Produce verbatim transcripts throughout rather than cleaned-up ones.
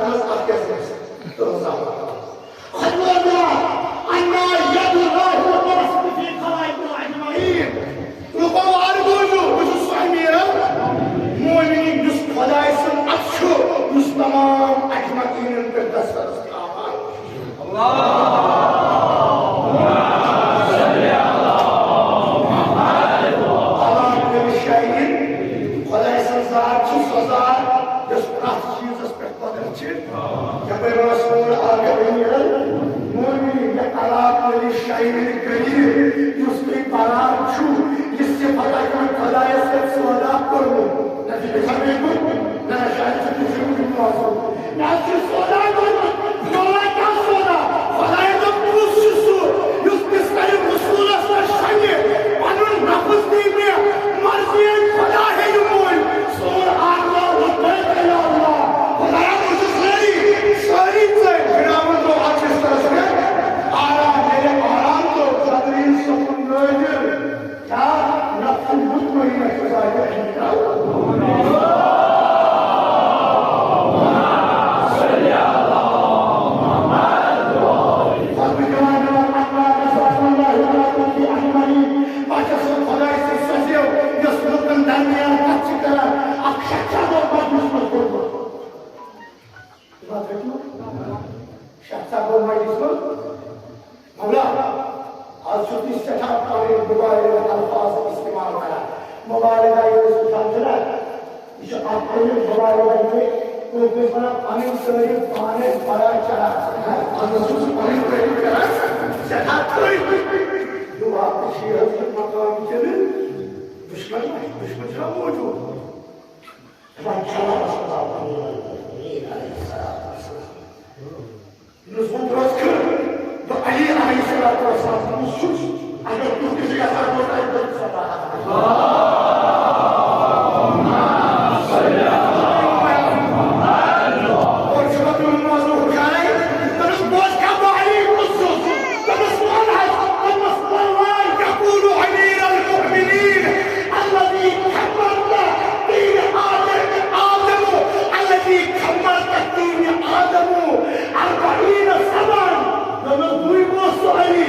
اَتھ کیٛاہ چھُ؟ تُہٕنٛز اَما يد الله مبسوطة في خلائق أجمعين. لُکو، وارٕ بوٗزِو، بہٕ چھُس سُہ أمیٖر المومنیٖن، یُس خۄداے سُنٛد اَتھٕ چھُ، یُس تمام اجمعیٖنَن پٮ۪ٹھ دسترس تھاوان۔ علام کُلِّ شیء، خۄداے سٕنٛز ذات چھِ سۄ ذات، یۄس پرٛٮ۪تھ چیٖزَس پٮ۪ٹھ قۄدرت چھِ۔ یپٲرۍ وَنان سون عاقب أمیٖر المومنیٖن، یا علی کُلِّ شیء قدیر، یُس تُہۍ پَران چھِو، یہِ صفت اگر خۄدایَس سۭتۍ سودا کوٚرمُت، نہ چھُ یہِ سَمجھ گوٚمُت، نہ، نہ، شاید چھُ تُہۍ چھِو یہِ موضوع۔ مےٚ حظ چھُ سودا کوٚرمُت، مےٚ وَنان کیٛاہ سودا؟ خۄداے دوٚپ، کُس چھُ سُہ، یُس بِستَرِ رسوٗلَس پٮ۪ٹھ شۄنٛگہِ، پَنُن نفس دی مےٚ، مرضی خۄدا ہے یہِ مول۔ سون آتما لبیک یا اللہ۔ خدایا، بہٕ چھُس ریڈی، سٲری ژٔلۍ۔ فرعون ترٛوو اَتھ بِستَرَس پٮ۪ٹھ آرام، ییٚلہِ آرام ترٛوو، جبریٖل صٲبُن نٲزِل۔ کیٛاہ نفس مطمئنہ چھُ ظاہر؟ پتہٕ چھُ سُہ خۄداے سٕنٛز سۄ زٮ۪و، یۄس لُکن درمیان کتھ چھِ کران، اکھ شخصا گوٚو بدنصیبت کوٚرمُت۔ دِوان چھُ؟ شخصا گوٚو مجلس منٛز۔ مولا، از چھُس بہٕ سٮ۪ٹھاہ پنٕنۍ مُبالغہ الفاظ استعمال کران۔ مُبالغہ ییٚلہِ أسۍ وٕچھان چھِ نا، یہِ چھُ اکھ قٕسمٕچ مُبالغہ، یہِ کٲنٛسہِ وَنان پنٕنۍ تعریٖف پانے بڑا چڑھا۔ اَتھ منٛز چھُس بہٕ پنٕنۍ تعریٖف کران، سٮ۪ٹھاہ تعریٖف۔ یہِ واقعہٕ چھُ یہِ حضرت مقام کِنہٕ دُشمن ما چھُ؟ دُشمن چھُنہ موجود؟ دَپان چھُ رسول اللہ علیہ الصلوۃ والسلام۔ یُس وۄنۍ برٛونٛہہ کُن بہٕ علی علیہ الصلوۃ والسلام کُس چھُس، اگر تُہۍ تہِ چھِو یَژھان، بہٕ تۄہہِ دِمہٕ صداقت۔ اور چھُ پَتہٕ یِمَن منٛز ہُشارَے، تٔمِس بوز کیٛاہ بہٕ علی کُس چھُس، تٔمِس ووٚن حظ، تٔمِس ووٚن، "لا یقول امیر المؤمنین الذی کمرت طین آدم، آدم الذی کمرت طین آدم اربعین صبا۔" دوٚپمَس، بٕے گوس سُہ علی۔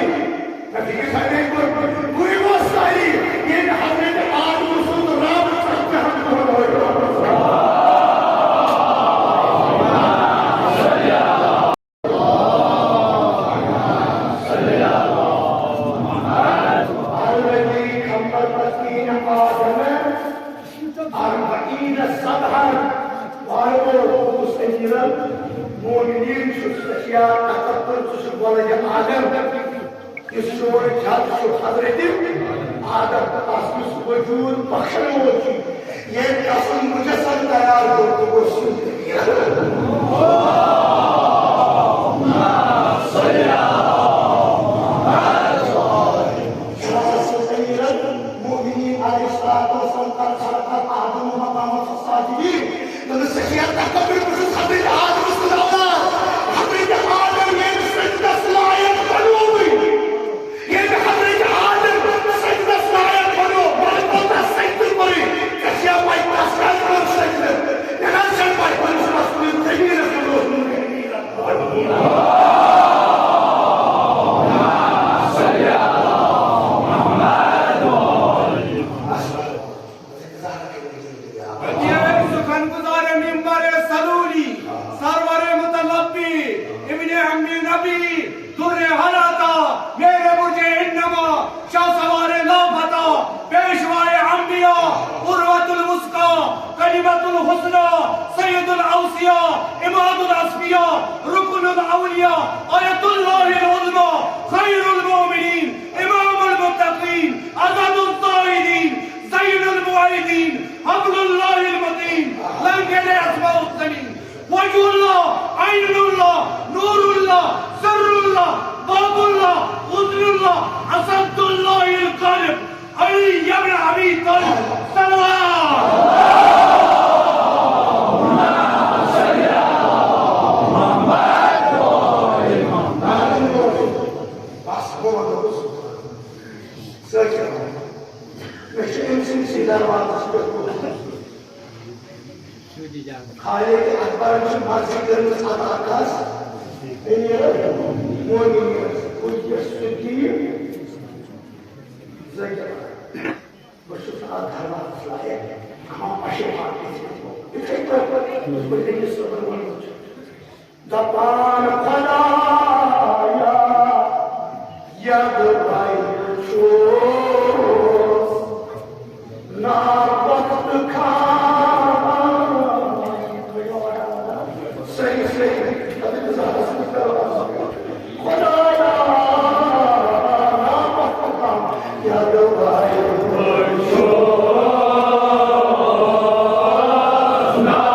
نبی صلی اللہ علیہ وسلم، بٕے گوس سُہ علی، ییٚلہِ حضرت آدم سُنٛد رب ژتجی ہن دۄہن ہٲوِتھ۔ الذی کمرت طین آدم اربعین صبا۔ وارٕ گوٚو، بہٕ چھُس امیر المؤمنین چھُس، ژےٚ چھُیا تکبر، ژٕ چھُکھ ولد آدم۔ یُس چون جد چھُ حضرت آدم، تس یُس وجود بخشن وول چھُ، ییٚمۍ تسُنٛد مجسم تیار کوٚر، تہٕ گوٚو سُہ۔ امیر المؤمنین علیہ الصلوۃ والسلام، قد خلق آدم مقامہ الساجدین۔ تٔمِس چھِ شیعہ تکبر، بہٕ چھُس حضرت آدم سُنٛد اولاد۔ حضرت آدم ییٚمۍ سجدس لایق بنووُے، ییٚمۍ حضرت آدم سجدس لایق بنوو، مگر کوتاہ سجدٕ کوٚرُے؟ ژےٚ چھےٚ پَے تس کَتہِ کوٚر سجدٕ؟ مےٚ نہ حظ چھَنہٕ پَے، بہٕ چھُس مسجد زٔمیٖنَس منٛز اوسمُت۔ وزیر سخن گزار ممبر سلولی، سرور متلبی، ابن عم نبی، در حلاتا، میر برج انما، شاہ سوار لاپتا، پیشوائے انبیاء، عروۃ الوثقی، کلمۃ الحسنی، سید الاوصیاء، عماد الاصفیاء، رکن الاولیاء، آیت اللہ العظمی، خیر المؤمنین، امام المتقین، اسد الزاہدین، زین الموحدین، حبل اللہ المتین، لنگر اسماء الزمین، وجہ اللہ، عین اللہ، نور اللہ، سر اللہ، باب اللہ، اذن اللہ، اسد اللہ الغالب، علی ابن ابی طالب، صلوات۔ بس، بہٕ وَنہٕ، مےٚ چھُ أمۍ سٕنٛدسٕے دروازَس پٮ۪ٹھ ووتمُت۔ خالق اکبرن چھِ مرضی کٔرمٕژ اتھ علاقس، امیر مومنینس، کُلچس صدیق ذکر۔ بہٕ چھُس اتھ دربارس لایق، کانٛہہ پشیمان گژھِ نہٕ۔ یِتھے پٲٹھۍ یِتھ پٲٹھۍ أمِس صٲبن ووٚنمُت چھُ۔ دپان خدایا، یدوے چھُس نا وقت خان۔ صحیح، صحیح۔ خدایا، نا وقت خان، یدوے چھُس نا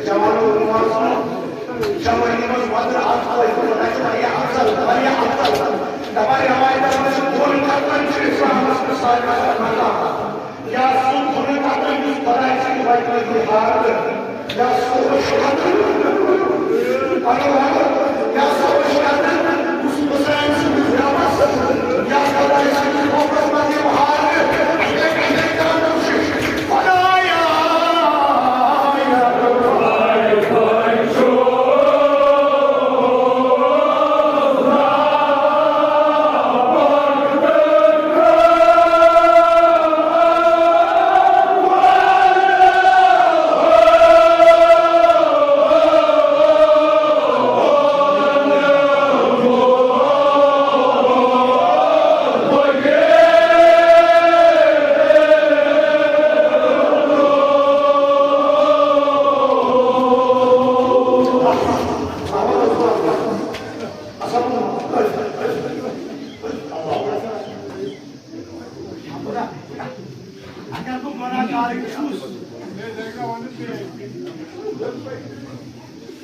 جوانو، نوجوانو، جوانی منٛز وۄدر اکھ پٲٹھۍ، تَتہِ چھُ واریاہ افضل، واریاہ افضل۔ دَپان رٮ۪وایتَن منٛز چھِ دۄن خطرن چھُ اِسلامَس منٛز ساروی کھۄتہٕ مقام۔ یا سُہ دۄن خطرن یُس خۄداے سٕنٛدِ وَتہِ منٛز یی ہار تہٕ یا سُہ اوس خطر، پَنُن وَنُن، یا سُہ اوس خطر، یُس حُسین سٕنٛدِس غمَس یا خۄداے سٕنٛدِس خوفَس منٛز یِم ہار، یِتھَے کٔنۍ کران چھِ۔ اگر بہٕ گۄناہگار چھُس،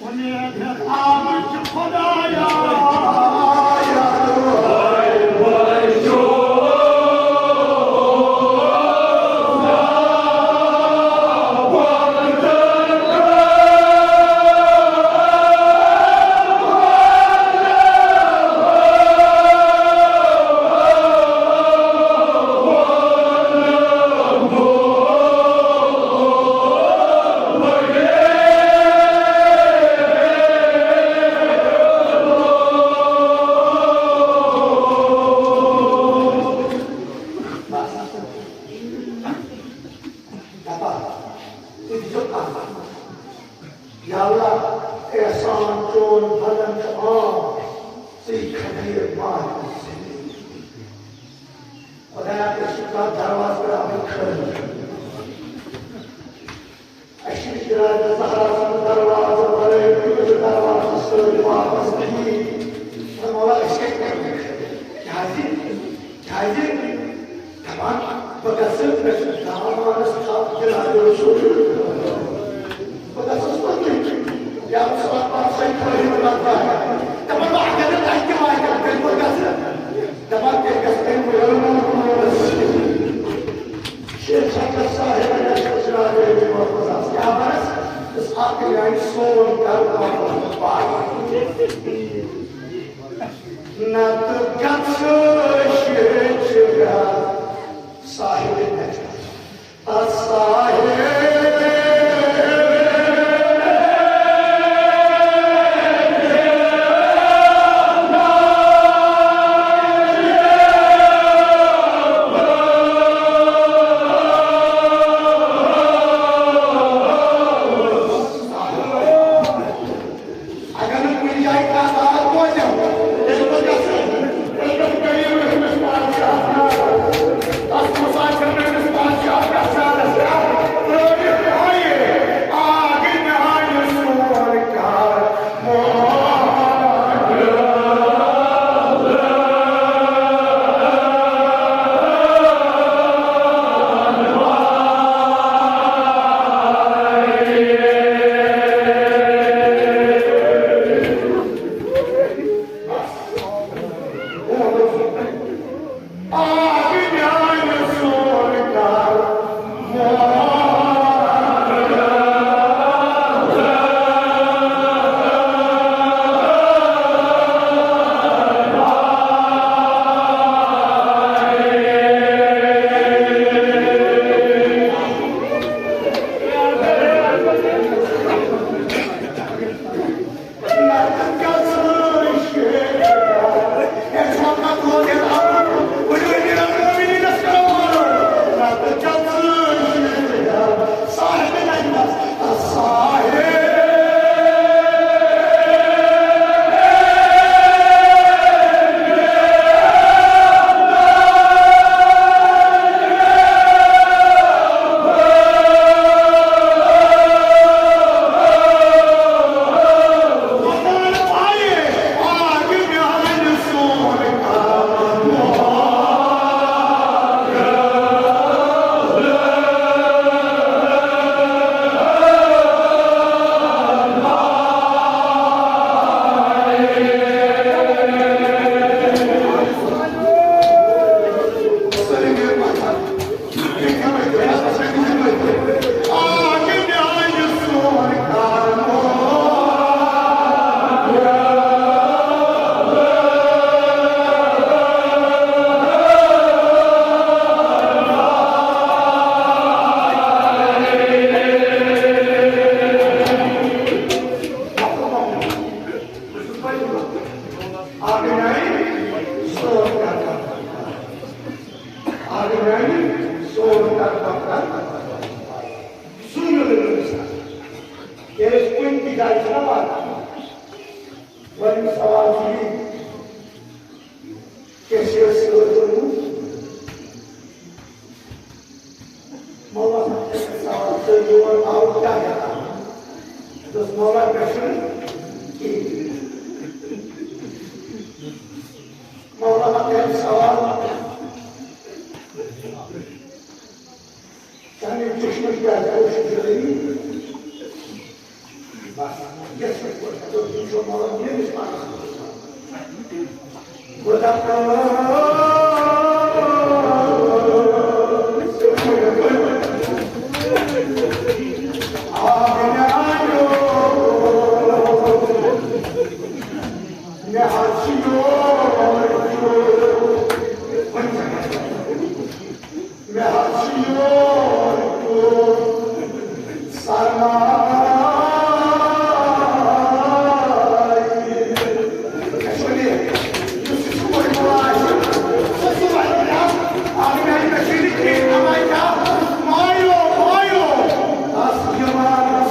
وۄنۍ ہٮ۪تھ آمٕتۍ چھِ خۄدایا۔ یا اللہ، احسان چون بلند عام، ژٕے خبیر مالک زمین۔ خدایا، ژےٚ چھُکھ تتھ دروازٕ پٮ۪ٹھ آمُت خٲلی۔ اَسہِ چھُ ارادٕ زہرا سُنٛد دروازٕ ورٲے کُنہِ دروازٕ سۭتۍ واپس کِہیٖنۍ۔ تہٕ مولا، أسۍ کیٛاہ کرو؟ کیٛازِ؟ کیٛازِ؟ دَپان، بہٕ گژھٕ، مےٚ چھُ دامانَس تھپھ دِنۍ، اَتھ چھُ سورُے۔ بہٕ گژھٕ توٚتُے۔ یا رسول اللہ، پانسٕے خٲلی بہٕ گژھٕ۔ دَپان، بہٕ اگر نہٕ تَتہِ تہِ واتہِ، تیٚلہِ کوٚت گژھٕ؟ دَپان، تیٚلہِ گژھٕ تَمہِ ویرٕ۔ شیخ حضرت صاحب نے سوچ رہا ہے، یہ واپس آ کیا بس؟ اس آپ کے یعنی سون گھر واپس آ۔ نتہٕ گژھٕ شیخ صاحب نجف۔ اگر نہٕ کُنہِ جایہِ کانٛہہ بات بوزٮ۪م، تیٚلہِ گوٚژھ گژھُن۔ تیٚلہِ گوٚژھ غریٖب گژھُن أمِس پادشاہس نار۔ تس مسافر أمِس پادشاہس گژھِ نارس کیٛاہ؟ وۄنۍ سوال چھُ یہِ، کیٛاہ چھِ أسۍ سۭتۍ اوٚنمُت؟ مولا صٲب چھُ سوال، تُہۍ یور آوُ کیٛاہ ہٮ۪تھ؟ دوٚپُس، مولا، مےٚ چھُنہٕ کِہیٖنۍ۔ مولا صٲب کَرِ سوال، چانہِ چشمش کیٛاہ گوٚو؟ چھُ جٲری۔ بس، یَتھ پٮ۪ٹھ کوٚر، ہیٚکو تِم چھِ مطلب میٲنِس پانَس منٛز۔ خدا تعالیٰ۔ آ، مےٚ آیو۔ مےٚ حظ چھُ یور۔ مےٚ حظ چھُ یور کیُتھ سرمایہِ۔ یُس یہِ صُبحٲے گوٚو آسہِ، سُہ صُبحٲے گوٚو آسہِ، اَتھ گرِ مےٚ چھُ نہٕ کِہیٖنۍ، اَوَے کیٛاہ؟ مایو، مایو، تَس یِوان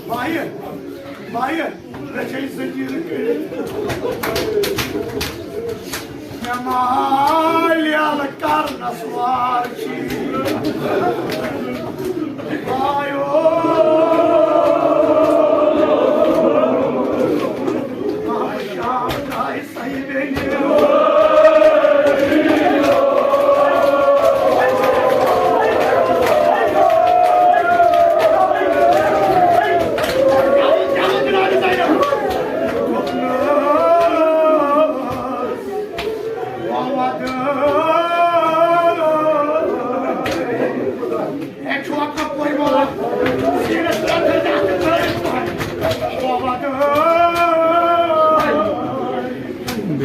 مایہِ، مایہِ، مےٚ چھے زٔمیٖن کٔرِتھ۔ مےٚ مالہِ یَلہٕ کرنس وار چھی۔ آیو۔ شام آیہِ صحیح بیٚنہِ۔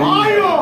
آیو۔